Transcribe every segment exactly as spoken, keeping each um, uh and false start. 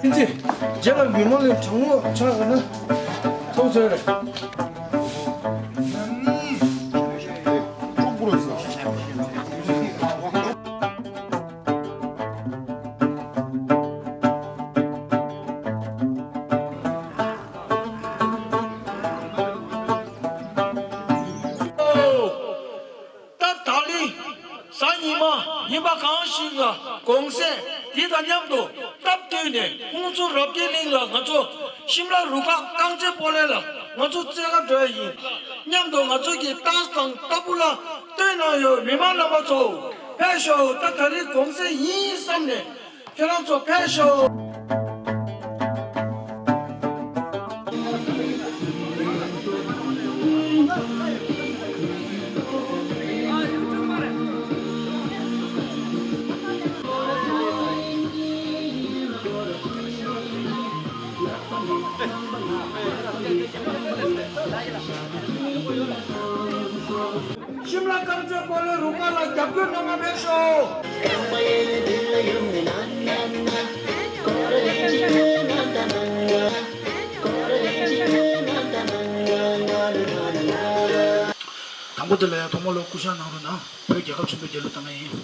ཨིན་ཇི། རྗེས་ལ་མི་མང་ལས་དྲང་མོ་ཆགས་ན་ཐུགས་ཚོད་རེད། སྟབས་ད་ལི་གཟའ་ཉི་མ་ཡིན་པ་གང་ཞིག་ལ་གུང་སེང་འདི་དང་མཉམ་དུ་སྟབས་བསྟུན་ནས་ཁོང་ཚོ་རབ་རྒྱས་གླིང་ལ་ང་ཚོ་ཤིམ་ལ་རུ་ཁག་རྐང་རྩེད་སྤོ་ལོ་ལ་ང་ཚོ་རྩེད་གར་འགྲོ་ཡ་ཡིན། མཉམ་དུ་ང་ཚོ་གི་ཏཱས་དང་ཏ་པུ་ལ་བསྟོད་གནང་ཡོད། མི་མང་རྣམ་པ་ཚོ་ཕེབས་ཤོག་ད་ད་རིང་གུང་སེང་ཡིན་བསམ་ནས་ཁྱེད་རང་ཚོ་ཕེབས་ཤོག་ཤིམ་ལ་རྐང་རྩེད་སྤོ་ལོའི་རུ་ཁག་ལ་རྒྱབ་སྐྱོར་གནང་བ་ཕེབས་ཤོག་དང་པོ་དེ་ལ་ཡང་ཐོག་མར་ལ་སྐུ་བཞེངས་གནང་རོགས་གནང་། བོད་རྒྱལ་ཁབ་ཆེན་པོའི་རྒྱལ་གླུ་བཏང་ཡ་ཡིན།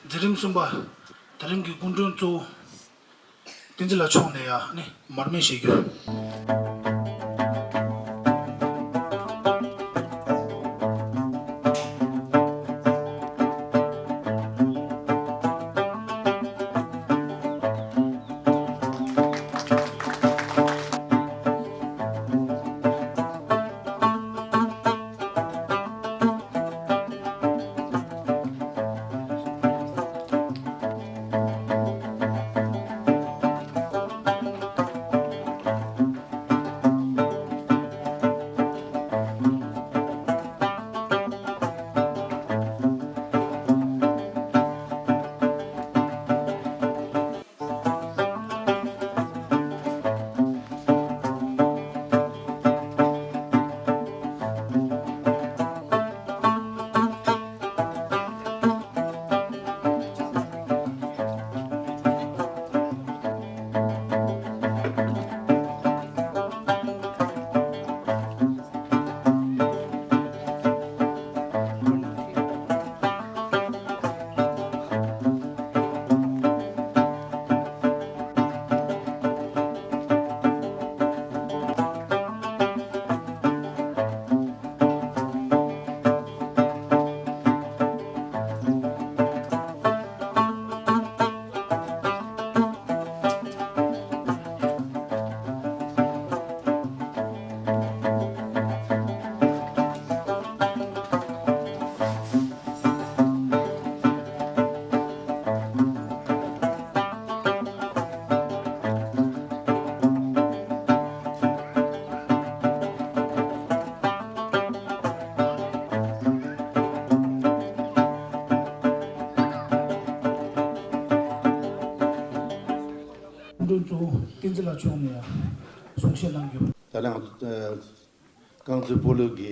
མཛད་རིམ་གསུམ་པ། ད་རིང་གི་སྐུ་མགྲོན་གཙོ་བོ་བསྟན་འཛིན་ལགས་མཆོག་ནས་ཡང་ནི་མར་མེ་བཞེས་རྒྱུ། སྐུ་མགྲོན་གཙོ་བོ་བསྟན་འཛིན་ལགས་མཆོག་ནས་ཡང་གསུང་བཤད་གནང་རྒྱུ། ད་ལན་རྐང་རྩེད་སྤོ་ལོ་གི་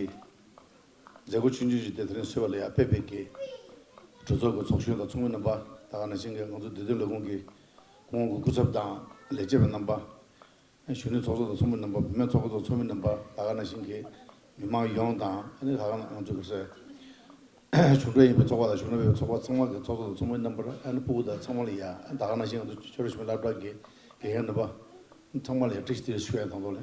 མཛད་སྒོ་ཆུང་ཆུང་ཞིག་དེ་དེ་རིང་གསོལ་བ་ལ་ཡར་ཕེབས་པའི་གི་གྲོས་ཚོགས་ཀྱི་ཚོགས་གཞོན་དང་ཚོགས་མི་རྣམ་པ། ད་ག་ནང་བཞིན་གྱི་ང་ཚོ་བདེ་སྡོད་ལས་ཁུངས་ཀྱི་སྐུ་ངོ་གི་སྐུ་ཚབ་དང་ལས་བྱེད་པ་རྣམ་པ། གཞོན་ནུ་ཚོགས་གཙོ་དང་ཚོགས་མི་རྣམ་པ། བུད་མེད་ཚོགས་གཙོ་དང་ཚོགས་མི་རྣམ་པ། ད་ག་ནང་བཞིན་གྱི་མི་མང་ཡོངས་དང་། ཨ་ནི་ད་ག་ནང་ང་ཚོ་གི་གཞུང་འབྲེལ་ཡིན་པའི་ཚོགས་པ་དང་གཞུང་འབྲེལ་མེད་པའི་ཚོགས་པ་ཚང་མ་གི་ཚོགས་གཙོ་དང་ཚོགས་མི་རྣམ་པ། ཨ་ནི་སྤུ་གུ་དང་ཚང་མ་ལ་ཡ། ཨ་ནི་ད་ག་ནང་བཞིན་ང་ཚོ་ཆོས་ར་ཞུ་མི་སློབ་གྲྭ་གི་དགེ་རྒན་རྣམ་པ་ཚང་མ་ལ་ཡ་བཀྲ་ཤིས་བདེ་ལེགས་ཞུ་ཡ་དང་ཐོག་ལ།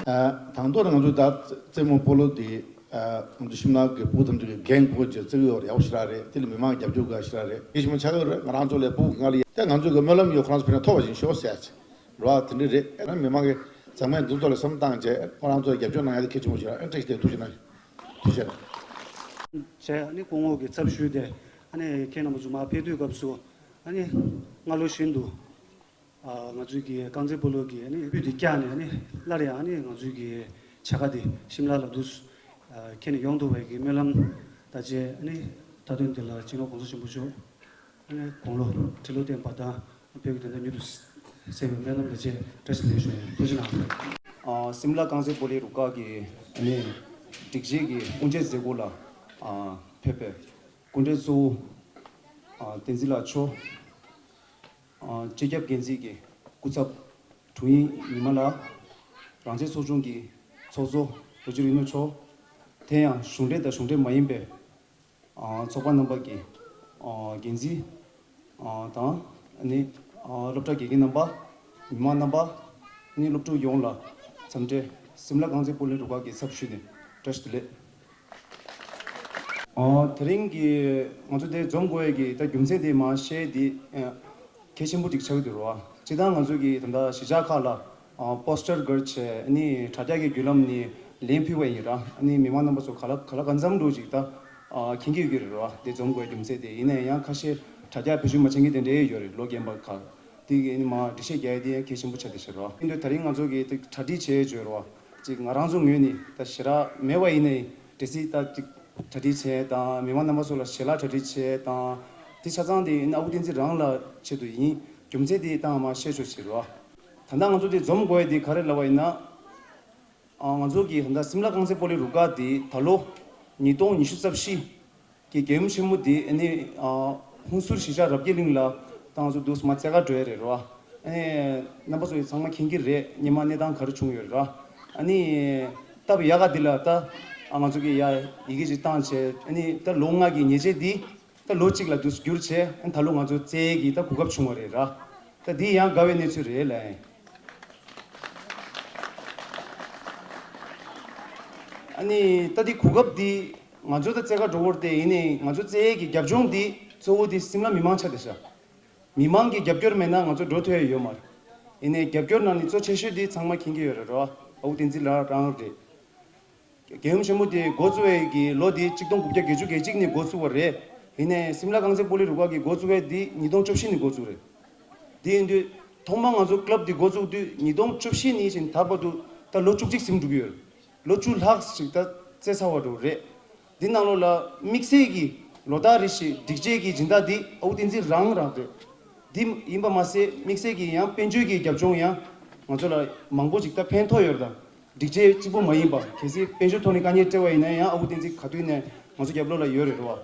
ཨ། དང་ཐོག་ནས་ང་ཚོ་ད་རྩེད་མོ་སྤོ་ལོ་འདི། ཨ། ང་ཚོ་ཤིམ་ལ་གི་ཕྲུ་གུ་ཐམས་ཅད་ཀྱི་འགན་ཁུར་བྱས་རྩེ་གི་ཡོད་རེད། ཡག་པོ་ཞེ་དྲག་རེད། དེ་ལ་མི་མང་རྒྱབ་སྐྱོར་དགའ་ཞེ་དྲག་རེད། དེ་ཞིག་མ་ཆགས་ཀྱི་རེད། ང་རང་ཚོ་ལས་ཕྲུ་གུ་ང་ལ་ཡ་ད་ང་ཚོ་གི་སྨོན་ལམ་ཡོད། ཁོ་རང་ཚོ་ཕན་ཐོགས་པ་ཞིག་ཤོག་ཟེར་ཡ་ཅིག་རེད་བ། དེ་འདྲ་རེད། ཨ། མི་མང་གི་ཚང་མས་འདུ་ཚོགས་ལ་བསམ་བཏང་བྱས་ཁོ་རང་ཚོ་རྒྱབ་སྐྱོར་གནང་ཡ་དེ་གལ་ཆེན་པོ་ཞིག་རེད། ཨ། བཀྲ་ཤིས་བདེ་ལེགས། ཐུགས་རྗེ་གནང་། ཐུགས་རྗེ་གནང་། བྱས་ཨ་ནི་སྐུ་ངོ་གི་ཚབ་ཞུས་ཏེ་ཨ་ནི་ཁྱེད་རྣམ་པ་ཚོ་མར་ཕེབས་དུས་སྐབས་སུ་ཨ་ནི་སྔ་ལོ་བཞིན་དུ། ཨ། ང་ཚོའི་གི་རྐང་རྩེད་སྤོ་ལོ་གི་ཨ་ནི་སྤུས་དེ་བཀྱགས་ནས་ཨ་ནི་སླར་ཡང་ཨ་ནི་ང་ཚོའི་གི་བྱ་དགའ་དེ་ཤིམ་ལ་ལ་འདུག་ཨ། ཁྱེར་ནས་ཡོང་ཐུབ་པའི་གི་སྨོན་ལམ་དང་བཅས་ཨ་ནི་མཐའ་དོན་དེ་ལ་སྤྱི་ནོར་༸གོང་ས་༸སྐྱབས་མགོན་ཆེན་པོ་མཆོག་ཨ་ནི་དགུང་ལོ་ཁྲི་ལོ་བརྟན་པ་དང་བོད་ཀྱི་བདེན་མཐའ་མྱུར་དུ་གསལ་བའི་སྨོན་ལམ་དང་བཅས་བཀྲ་ཤིས་བདེ་ལེགས་ཞུ་ཡིན། ཐུགས་རྗེ་གནང་། ཨ། སིམ་ལ་རྐང་རྩེད་སྤོ་ལོའི་རུ་ཁག་གི་ཨ་ནི་སྒྲིག་ཆས་ཀྱི་དབུ་འབྱེད་མཛད་སྒོ་ལ་ཨ་ཕེབས་པའི་སྐུ་མགྲོན་གཙོ་བོ་ཨ་བསྟན་འཛིན་ལགས་མཆོག་ཨ། སྤྱི་ཁྱབ་འགན་འཛིན་གྱི་སྐུ་ཚབ་དྲུང་ཡིག་ཉི་མ་ལགས། རང་བཙན་ཚོགས་ཆུང་གི་ཚོགས་གཙོ་རྡོ་རྗེ་རིག་གནས་མཆོག་དེ་ཡང་གཞུང་འབྲེལ་དང་གཞུང་འབྲེལ་མ་ཡིན་པའི་ཨ་ཚོགས་པ་རྣམ་པ་གི་ཨ་འགན་འཛིན་ཨ་དང་ཨ་ནི་ཨ་སློབ་གྲྭ་དགེ་རྒན་རྣམ་པ། མི་མང་རྣམ་པ། ཨ་ནི་སློབ་ཕྲུག་ཡོངས་ལ་འཚམས་འདྲི། སིམ་ལ་རྐང་རྩེད་སྤོ་ལོའི་རུ་ཁག་གི་ཚབ་ཞུས་ནས་བཀྲ་ཤིས་བདེ་ལེགས། ཨ། དེ་རིང་གི་ང་ཚོ་དེ་འཛོམས་དགོས་ཡས་ཀྱི་ད་རྒྱུ་མཚན་དེ་མར་བཤད་དེ་ཨ་གལ་ཆེན་པོ་ཅིག་ཆགས་ཀྱི་འདུག་རོ། སྤྱིར་བཏང་ང་ཚོ་གི་ད་ལྟ་གཞིས་ཆགས་ཁག་ལ་ཨ་པོ་སི་ཊར་སྒར་བྱས། ཨ་ནི་དྲ་རྒྱ་གི་བརྒྱུད་ལམ་ནས་ལན་ཕུལ་བ་ཡིན་ར། ཨ་ནི་མི་མང་རྣམ་པ་ཚོ་ག་ལ་ག་ལ་གང་འཚམ་འགྲོ་ཅིག་ད་ཨ་མཁྱེན་གྱི་ཡོད་ཀྱི་རེད་རོ། དེ་འཛོམས་དགོས་ཡས་རྒྱུ་མཚན་དེ་ཡིན་ན་ཡང་ཁ་ཤས་དྲ་རྒྱ་བེད་སྤྱོད་མ་བྱེད་མཁན་དེ་འདྲའི་ཡོད་རེད། ལོ་རྒན་པ་ཁག་དེ་གི་ཨ་ནི་མར་འགྲེལ་བཤད་རྒྱག་ཡས་དེ་ཡང་གལ་ཆེན་པོ་ཆགས་བསྡད་ཤག་རོ། ཡིན་དུས་ད་རིང་ང་ཚོ་གི་དེ་གྲ་སྒྲིག་བྱས་ཡོད་རོ། ཅིག་ང་རང་ཚོ་ངོས་ནས་ད་ཞེ་དྲག་མེད་པ་ཡིན་ནའི་གལ་སྲིད་ད་ཅིག་གྲ་སྒྲིག་བྱས་དང་མི་མང་རྣམ་པ་ཚོ་ལ་ཞལ་ལག་གྲ་སྒྲིག་བྱས་དང་། དེ་ཆ་ཚང་དེ་ཨ་ནི་ཨ་ཁུ་བསྟན་འཛིན་རང་ལ་ཆེད་དུ་ཡིན། རྒྱུ་མཚན་དེ་ད་ང་མར་བཤད་ཆོག་ཅིག་རོ། ད་ལྟ་ང་ཚོ་དེ་འཛོམས་དགོས་ཡས་དེ་ག་རེ་ལབ་པ་ཡིན་ན། ཨ། ང་ཚོ་གི་ད་ལྟ་སིམ་ལ་རྐང་རྩེད་སྤོ་ལོའི་རུ་ཁག་དེ་ད་ལོ་ཉིས་སྟོང་ཉི་ཤུ་རྩ་བཞི་གི་རྒྱལ་ཡུམ་ཆེན་མོ་དེ་ཨ་ནི་ཨ་ཧུན་སུར་གཞིས་ཆགས་རབ་རྒྱས་གླིང་ལ་ད་ང་ཚོ་འདུག་སེ་མར་རྩེད་གར་འགྲོ་ཡས་རེད་རོ། ཨ་ནི་རྣམ་པ་ཚོ་ཡི་ཚང་མ་མཁྱེན་གྱི་རེད། སྔོན་མ་གནས་སྟངས་ག་རེ་བྱུང་ཡོད་རེད་རོ། ཨ་ནི་སྟབས་ཡག་ག་འདི་ལ་ད་ཨ་ང་ཚོ་གི་ཡ་ཡི་གེ་ཅིག་བཏང་བྱས། ཨ་ནི་ད་ལོ་ལྔ་གི་ཉེས་ཆད་འདི་ད་ལོ་གཅིག་ལ་འདུག་སེ་བསྒྱུར་བྱས། ཨ་ནི་ད་ལོ་ང་ཚོ་རྩེད་ཡས་ཀྱི་ད་གོ་སྐབས་བྱུང་བ་རེད་ར། ད་འདི་ཡང་དགའ་བའི་གནས་ཚུལ་རེད་ལ། ཨ་ནི་ད་འདི་གོ་སྐབས་འདི་ང་ཚོ་ད་རྩེད་གར་འགྲོ་གི་རེད་དེ། ཡིན་ནའི་ང་ཚོ་རྩེད་ཡས་ཀྱི་རྒྱབ་ལྗོངས་འདི་གཙོ་བོ་འདི་སིམ་ལ་མི་མང་ཆགས་བསྡད་ཤག་མི་མང་གི་རྒྱབ་སྐྱོར་མེད་ན་ང་ཚོ་འགྲོ་ཐུབ་ཡས་ཡོད་མ་རེད། ཡིན་ནའི་རྒྱབ་སྐྱོར་ནང་ནས་གཙོ་ཆེ་ཤོས་འདི་ཚང་མ་མཁྱེན་གྱི་ཡོད་རེད་རོ། ཨ་ཁུ་བསྟན་འཛིན་ལགས་རང་རེད། རྒྱལ་ཡུམ་ཆེན་མོ་དེ་འགོ་བཙུགས་པའི་གི་ལོ་དེ་ཆིག་སྟོང་དགུ་བརྒྱ་བརྒྱད་ཅུ་གྱ་གཅིག་ནས་འགོ་བཙུགས་པ་རེད། ཡིན་ནའི་སིམ་ལ་རྐང་རྩེད་སྤོ་ལོའི་རུ་ཁག་གི་འགོ་བཙུགས་པ་དེ་ཉིས་སྟོང་བཅུ་བཞི་ནས་འགོ་བཙུགས་རེད། དེ་ཡིན་དུས་ཐོག་མར་ང་ཚོ་ཀླབ་དེ་འགོ་བཙུགས་དུས་ཉིས་སྟོང་བཅུ་བཞི་ནས་བཞིན་ད་བར་དུ་ད་ལོ་བཅུ་གཅིག་ཟིན་འགྲོ་གི་ཡོད་རེད། ལོ་བཅུ་ལྷག་ཅིག་ད་རྩེད་ཚར་བ་འགྲོ་རེད། འདི་ནང་ལོགས་ལ་དམིགས་བསལ་གྱི་ལོ་ལྟར་རེ་བཞིན་སྒྲིག་ཆས་ཀྱི་སྦྱིན་བདག་འདི་ཨ་ཁུ་བསྟན་འཛིན་རང་རང་རེད། འདི་ཡིན་པ་མ་ཟད་དམིགས་བསལ་གྱི་ཡང་དཔལ་འབྱོར་གྱི་རྒྱབ་ལྗོངས་ཡང་ང་ཚོ་ལ་མང་པོ་ཅིག་ད་ཕན་ཐོགས་ཡོད་རེད། ད་སྒྲིག་ཆས་གཅིག་པུ་མ་ཡིན་པ་གལ་སྲིད་དཔལ་འབྱོར་ཐོག་ནས་དཀའ་ངལ་འཕྲད་པ་ཡིན་ན་ཡང་ཨ་ཁུ་བསྟན་འཛིན་ག་དུས་ནས་ང་ཚོ་རྒྱབ་ལོགས་ལ་ཡོད་རེད་རོ།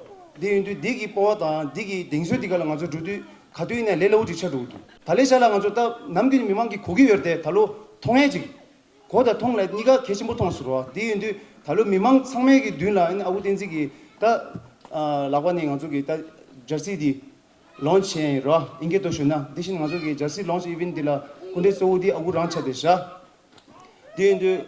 འདི་ཡིན་དུས་འདི་གི་སྤོབས་པ་དང་འདི་གི་གདེང་ཚོད་འདི་ག་ལ་ང་ཚོ་འགྲོ་དུས་ག་དུས་ནས་ལས་སླ་པོ་ཅིག་ཆགས་འགྲོ་གི་འདུག་ད་ལྟའི་ཆ་ལ་ང་ཚོ་ད་ནམ་རྒྱུན་མི་མང་གིས་གོ་གི་ཡོད་རེད་དེ། ད་ལོ་མཐོང་ཡས་ཅིག་གོ་དང་མཐོང་ལ་གཉིས་ཀ་གལ་ཆེན་པོ་མཐོང་སོང་རོ། དེ་ཡིན་དུས་ད་ལོ་མི་མང་ཚང་མའི་གི་མདུན་ལ་ཨ་ནི་ཨ་ཁུ་བསྟན་འཛིན་གྱིས་ད་ཨ་ལག་པ་ནས་ང་ཚོ་གི་ད་ཇར་སི་དེ་ལོན་ཆི་བྱས་ཡིན་རོ། ཨིན་སྐད་ཐོག་ཞུས་ན་དེ་བཞིན་ང་ཚོ་གི་ཇར་སི་ལོན་ཆི་ཨི་ཝེན་ཊི་འདི་ལ་སྐུ་མགྲོན་གཙོ་བོ་དེ་ཨ་ཁུ་རང་ཆགས་བསྡད་ཤག་དེ་ཡིན་དུས་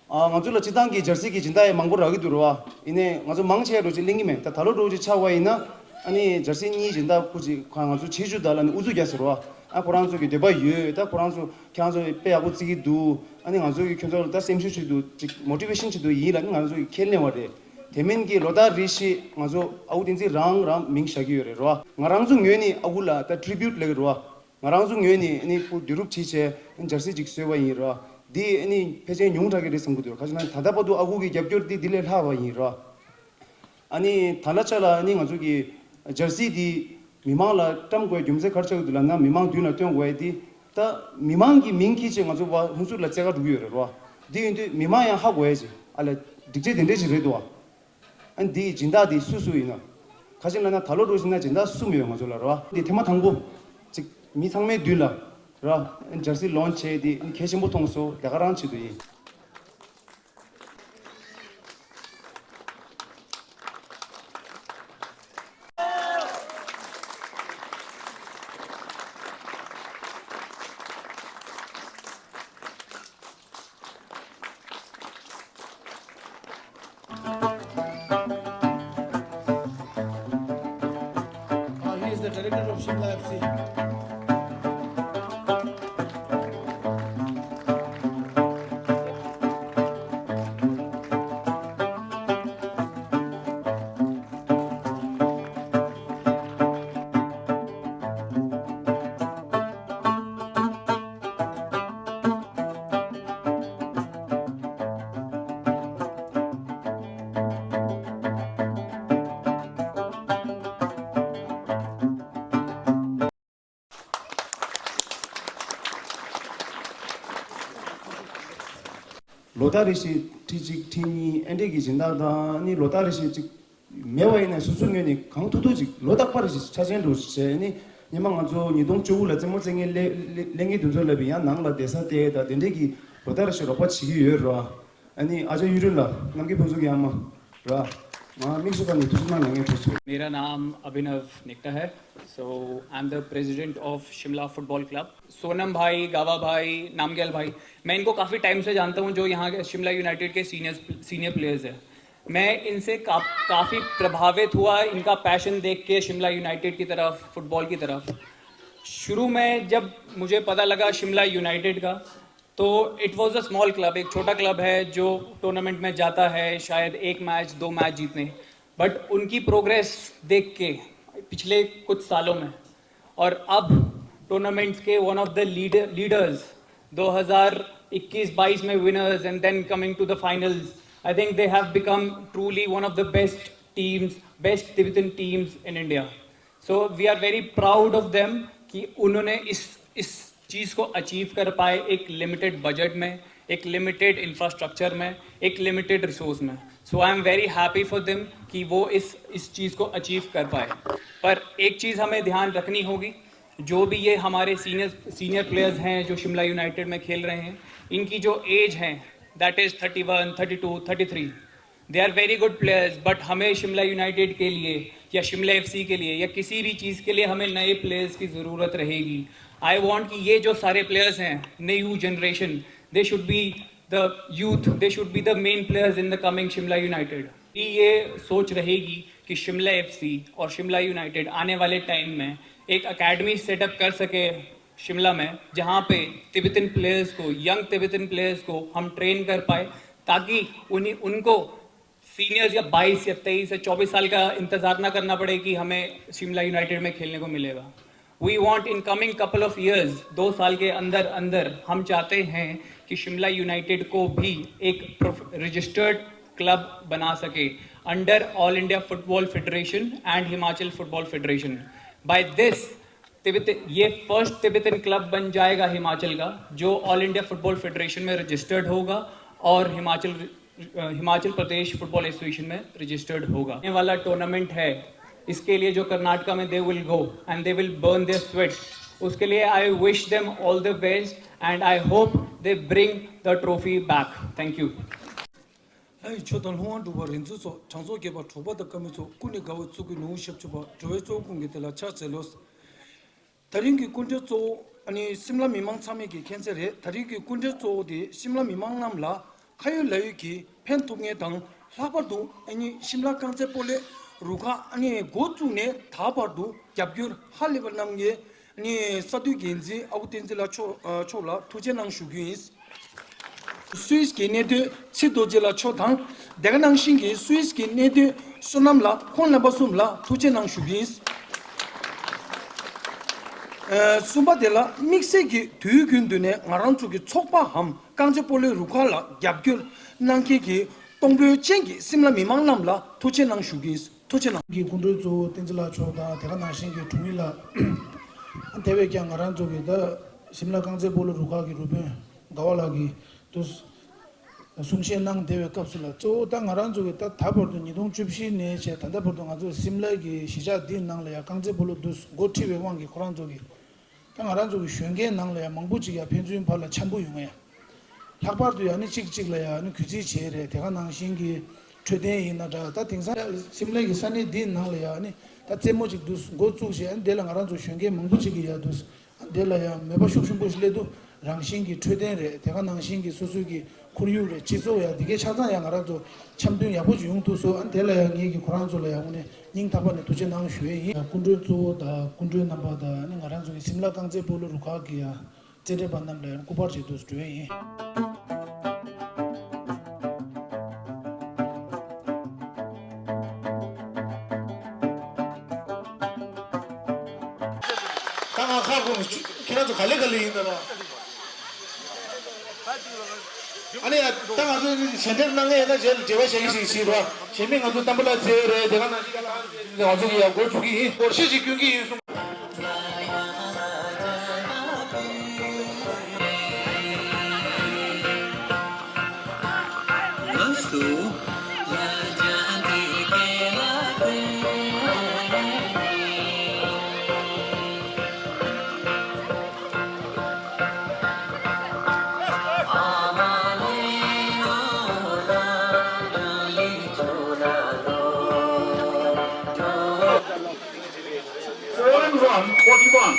ཨ་ང་ཚོ་ལ་སྤྱིར་བཏང་གི་ཇར་སི་གི་སྦྱིན་བདག་ཡང་མང་པོ་རག་གི་འདུག་རོ། ཡིན་ནའི་ང་ཚོ་མང་ཆེ་འགྲོ་ཅིག་ལེན་གྱི་མེད། ད་ད་ལོ་འགྲོ་ཅིག་ཆགས་པ་ཡིན་ན་ཨ་ནི་ཇར་སི་གཉིས་སྦྱིན་བདག་སྐུ་མཁྱེན་ང་ཚོ་ཆེ་ཆུང་དག་ལ་ནི་ཨུ་ཚུགས་རྒྱག་ཟེར་རོ། ཨ་ཁོ་རང་ཚོ་གི་འདོད་པ་ཡོད། ད་ཁོ་རང་ཚོ་ཁྱེད་རང་ཚོ་དཔེ་ཡག་པོ་རྩེ་གི་འདུག་ཨ་ནི་ང་ཚོ་གི་ཁྱོད་ཚོ་ལ་ད་སེམས་ཤུགས་ཆེད་དུ་ཅིག་མོ་ཊི་ཝེ་ཤན་ཆེད་དུ་ཡིན་ལབ་ནི་ང་ཚོ་གི་ཁས་ལེན་པ་རེད། དེ་མིན་གྱི་ལོ་ལྟར་རེ་བཞིན་ང་ཚོ་ཨ་ཁུ་བསྟན་འཛིན་རང་རང་མིང་བཞག་གི་ཡོད་རེད་རོ། ང་རང་ཚོ་ངོས་ནས་ཨ་ཁུ་ལ་ད་ཊི་རི་བིའུ་ཊི་ལབ་ཀྱི་རེད་བ། ང་རང་ཚོ་ངོས་ནས་ཨ་ནི་ཕར་བསྡུ་རུབ་བྱས་བྱས་ཇར་སི་ཅིག་བཟོས་པ་ཡིན་རོ། འདི་ཨ་ནི་ཕལ་ཆེར་ཉུང་དྲགས་ཀྱི་རེད་བསམ་གྱི་འདུག་ག་ཅི་ན་ད་ལྟ་བར་དུ་ཨ་ཁུ་གི་རྒྱབ་སྐྱོར་འདི་འདི་ལས་ལྷག་པ་ཡིན་རོ། ཨ་ནི་ད་ལྟའི་ཆ་ལ་ཨ་ནི་ང་ཚོ་གི་ཇར་སི་འདི་མི་མང་ལ་བཀྲམ་དགོས་རྒྱུ་མཚན་ག་རེ་ཆགས་ཀྱི་འདུག་ལབ་ན། མི་མང་མདུན་ལ་སྟོན་དགོས་ཡས་འདི་ད་མི་མང་གི་མིང་འཁྱེར་བྱས་ང་ཚོ་བ་ཧུན་སུར་ལ་རྩེད་གར་འགྲོ་གི་ཡོད་རེད་རོ། འདི་ཡིན་དུས་མི་མང་ཡང་ཧ་གོ་ཡས་ཅིག་ཨ་ལས་སྒྲིག་ཆས་དེ་འདྲས་ཅིག་རེད་འདུག་བ། ཨ་ནི་འདིའི་སྦྱིན་བདག་དེ་སུ་སུ་ཡིན་ན། ག་ཅི་ལབ་ན་ད་ལོ་འགྲོ་ཟིན་ན་སྦྱིན་བདག་སུ་མི་ཡོད་ང་ཚོ་ལ་རོ། འདི་ཐེངས་མ་དང་པོ་ཅིག་མི་ཚང་མའི་མདུན་ལ་རོ། ཨ་ནི་ཇར་སི་ལོན་ཆི་བྱས་དེ་ཨ་ནི་གལ་ཆེན་པོ་མཐོང་སོང་། ད་ག་རང་ཆེད་དུ་ཡིན། Leader of Shimla F C. ལོ་ལྟར་རེ་བཞིན་ཁྲི་གཅིག་ཁྲི་གཉིས་ཨེ་འདྲས་ཀྱི་སྦྱིན་བདག་དང་ནི་ལོ་ལྟར་རེ་བཞིན་ཅིག་མེད་པ་ཡིན་ན་སོ་སོའི་ངོས་ནས་གང་ཐུབ་ཐུབ་ཅིག་ལོ་རྟག་པར་ཞིག་འཆར་ཅན་འགྲོ་བྱས་ནི་ཉི་མ་ང་ཚོ་ཉིས་སྟོང་བཅུ་དགུ་ལ་རྩེད་མོ་རྩེད་མཁན་ལས་ལས་ལས་མཁན་དེ་ཚོ་ལ་བི་ཡང་ནང་ལ་བསྡད་ས་དེ་དང་དེ་འདྲས་ཀྱི་ལོ་ལྟར་རེ་བཞིན་རོགས་པ་བྱེད་ཀྱི་ཡོད་ར། ཨ་ནི་ཨ་ཅག་གཡུ་སྒྲོན་ལགས་རྣམ་རྒྱལ་ཕུན་ཚོགས་ཀྱི་ཨ་མ་ར། ང་དམིགས་སུ་བཀར་ནས་ཐུགས་རྗེ་གནང་ལ་ངས་གྲོས་སུ། मेरा नाम अभिनव निकटा है। So I am the president of Shimla Football Club। Sonam भाई, गावा भाई, नामगेल भाई, मैं इनको काफ़ी टाइम से जानता हूँ, जो यहाँ के शिमला यूनाइटेड के सीनियर सीनियर प्लेयर्स हैं। मैं इनसे का, काफ़ी प्रभावित हुआ इनका पैशन देख के शिमला यूनाइटेड की तरफ, फुटबॉल की तरफ। शुरू में जब मुझे पता लगा शिमला यूनाइटेड का, तो it was a small club, एक छोटा क्लब है जो टूर्नामेंट में जाता है शायद एक मैच, दो मैच जीतने। बट उनकी प्रोग्रेस देख के पिछले कुछ सालों में, और अब टूर्नामेंट्स के one of the leader leaders, दो हज़ार इक्कीस बाईस में winners and then coming to the finals, I think they have become truly one of the best teams, best Tibetan teams in India। So we are very proud of them कि उन्होंने इस इस चीज़ को अचीव कर पाए एक लिमिटेड बजट में, एक लिमिटेड इंफ्रास्ट्रक्चर में, एक लिमिटेड रिसोर्स में। So I am very happy for them कि वो इस इस चीज़ को अचीव कर पाए। पर एक चीज़ हमें ध्यान रखनी होगी, जो भी ये हमारे सीनियर सीनियर प्लेयर्स हैं जो शिमला यूनाइटेड में खेल रहे हैं, इनकी जो एज है, that is thirty one, thirty two, thirty three, they are very good players, but हमें शिमला यूनाइटेड के लिए या शिमला एफसी के लिए या किसी भी चीज़ के लिए हमें नए प्लेयर्स की ज़रूरत रहेगी। आई वांट कि ये जो सारे प्लेयर्स हैं, new generation, they should be the youth, they should be the main players in the coming Shimla United। ये सोच रहेगी कि शिमला एफसी और शिमला यूनाइटेड आने वाले टाइम में एक एकेडमी सेटअप कर सके शिमला में, जहाँ पे तिब्बतन प्लेयर्स को, यंग तिब्बतन प्लेयर्स को हम ट्रेन कर पाए, ताकि उन्हीं उनको सीनियर्स या बाईस या तेईस या चौबीस साल का इंतज़ार ना करना पड़े कि हमें शिमला यूनाइटेड में खेलने को मिलेगा। We want in coming couple of years, दो साल के अंदर अंदर हम चाहते हैं कि शिमला यूनाइटेड को भी एक रजिस्टर्ड क्लब बना सके under All India Football Federation and Himachal Football Federation। By this, Tibet ये फर्स्ट तिब्बतन क्लब बन जाएगा हिमाचल का, जो ऑल इंडिया फुटबॉल फेडरेशन में रजिस्टर्ड होगा और हिमाचल हिमाचल प्रदेश फुटबॉल एसोसिएशन में रजिस्टर्ड होगा। आने वाला टूर्नामेंट है, इसके लिए जो कर्नाटका में they will go and they will burn their sweat, उसके लिए I wish them all the best and I hope they bring the trophy back। Thank you। ལྷ་ཡི་ཆོས་དང་ལྷུན་དབང་གྲུབ་པ་རིག་འཛིན་སོགས། གྲངས་ཚོགས་བརྒྱད་པ་གྲགས་པ་དང་དཀར་མོ་ཚོགས། སྐུ་ནི་དགའ་བའི་གཙུག་གི་ནོར་བུ་ཞབས་ཕྱི་བ། འགྲོ་བའི་གཙོ་བོ་ཀུན་གྱི་དེ་ལ་ཕྱག་འཚལ་ལོ། ད་རིང་གི་སྐུ་མགྲོན་གཙོ་བོ་ཨ་ནི་སིམ་ལ་མི་མང་ཚང་མས་ཀྱི་མཁྱེན་གསལ་རེད། ད་རིང་གི་སྐུ་མགྲོན་གཙོ་བོ་དེ་སིམ་ལ་མི་མང་རྣམས་ལ་ཁ་ཡོད་ལག་ཡོད་ཀྱི་ཕན་ཐོགས་མཁན་དང་། ལྷག་པར་དུ་ཨ་ནི་སིམ་ལ་རྐང་རྩེད་སྤོ་ལོའི་རུ་ཁག་ཨ་ནི་འགོ་བཙུགས་ནས་ད་བར་དུ་རྒྱབ་སྐྱོར་ཧ་ལས་པ་གནང་མཁན་ཨ་ནི་ས་འཐུས་འགན་འཛིན་ཨ་ཁུ་བསྟན་འཛིན་ལགས་མཆོག་མཆོག་ལ་ཐུགས་རྗེ་གནང་ཞུ་རྒྱུ་ཡིན། སུད་སི་གི་གནད་དོན་ཚེ་རྡོ་རྗེ་ལགས་མཆོག་དང་། དེ་ག་ནང་བཞིན་གྱི་སུད་སི་གི་གནད་དོན་བསོད་ནམས་ལགས་ཁོང་རྣམ་པ་གསུམ་ལ་ཐུགས་རྗེ་གནང་ཞུ་གི་ཡིན། ཨ་གསུམ་པ་དེ་ལ་དམིགས་བསལ་གྱི་དུས་རྒྱུན་དུ་ནས་ང་རང་ཚོ་གི་ཚོགས་པའམ་རྐང་རྩེད་སྤོ་ལོའི་རུ་ཁག་ལ་རྒྱབ་སྐྱོར་གནང་མཁན་གྱི་གཏོང་ཕོད་ཅན་གྱི་སིམ་ལ་མི་མང་རྣམས་ལ་ཐུགས་རྗེ་གནང་ཞུ་གི་ཡིན། ཐུགས་རྗེ་གནང་། གི་སྐུ་མགྲོན་གཙོ་བོ་བསྟན་འཛིན་ལགས་མཆོག་དང་། དེ་ག་ནང་བཞིན་གྱི་དྲུང་ཡིག་ལགས། དེ་བས་ཀྱང་ང་རང་ཚོ་གི་ད་སིམ་ལ་རྐང་རྩེད་སྤོ་ལོ་རུ་ཁག་གི་རུ་དཔོན་དགའ་བ་ལགས་ཀྱིས་དུ་གསུང་བཤད་གནང་བསྡད་པའི་སྐབས་སུ་ལ། གཙོ་བོ་ད་ང་རང་ཚོ་གི་ད་ད་བར་དུ་ཉིས་སྟོང་བཅུ་བཞི་ནས་བྱས་ད་ལྟ་བར་དུ་ང་ཚོ་སིམ་ལ་གི་གཞིས་ཆགས་འདིའི་ནང་ལ་ཡང་རྐང་རྩེད་སྤོ་ལོ་དུ་འགོ་ཁྲིད་པའི་དབང་གིས་ཁོ་རང་ཚོ་གི་ད་ང་རང་ཚོ་གི་གཞོན་སྐྱེས་ནང་ལ་ཡང་མང་པོ་ཅིག་ཡང་ཕན་ཚུན་བར་ལ་འཆམ་པོ་ཡོང་ཡ། ལྷག་པར་དུ་ཡང་ནི་གཅིག་གཅིག་ལ་ཡང་ནི་གུས་བརྩི་བྱེད་རེད། དེ་ག་ནང་བཞིན་གྱི་འཕྲོད་བསྟེན་ཡིན་ན་འདྲ། ད་དེང་སང་སིམ་ལ་གི་ས་གནས་འདིའི་ནང་ལ་ཡང་ནི་ད་རྩེད་མོ་ཅིག་འདུག་འགོ་བཙུགས་བྱས། ཨ་ནི་དེ་ལ་ང་རང་ཚོ་གཞོན་སྐྱེས་མང་པོ་ཅིག་གིས་ཡང་འདུག་ཨ་ནི་དེ་ལ་ཡང་མོས་པ་ཤུགས་ཆེན་པོ་ཞིག་སླེབས་འདུག་རང་བཞིན་གྱི་འཕྲོད་བསྟེན་རེད། དེ་ག་ནང་བཞིན་གྱི་སོ་སོའི་གི་ ཁོར་ཡུག་རེད། སྤྱི་ཚོགས་ཡང་འདི་གའི་ཆ་ཚང་ཡང་ང་རང་ཚོ་འཆམ་མཐུན་ཡག་པོ་ཅིག་ཡོང་ཐུབ་སོང་། ཨ་ནི་དེ་ལ་ཡང་ངེད་ཀྱིས་ཁོ་རང་ཚོ་ལ་ཡང་དངོས་གནས་སྙིང་ཐག་པ་ནས་ཐུགས་རྗེ་གནང་ཞུ་ཡས་ཡིན། སྐུ་མགྲོན་གཙོ་བོ་དང་སྐུ་མགྲོན་རྣམ་པ་དང་ཨ་ནི་ང་རང་ཚོ་གི་སིམ་ལ་རྐང་རྩེད་སྤོ་ལོ་རུ་ཁག་གི་ཡང་རྩེད་འགྲན་པ་རྣམས་ལ་ཡང་སྐུ་པར་ཅིག་འདུག་སེ་སྤྲོད་ཡས་ཡིན། ད་ང་ཁ་སྐོམ། ཁྱེད་རང་ཚོ་ག་ལེ་ག་ལེ་ཡིན་ད་ར། ཨ་ནི་ཡ་ད་ང་ཚོ་ཞལ་འདེབས་གནང་མཁན་ཡིན་ན་རྗེས་ལ་འབྲེལ་བ་བྱ་གི་ཞིག་བྱེད་རོགས། གཞན་མི་ང་ཚོ་བསྟན་པ་ལགས་རྩེ་རེད། དེ་ག་ནང་བཞིན་ང་ཚོ་གི་ཡ་འགོ་ཚུགས་ཀྱི་ཡིན། སྒོར་གཞས་ཅིག་སྐྱོན་གྱི་ཡིན་གསུངས། Seven one, forty-one.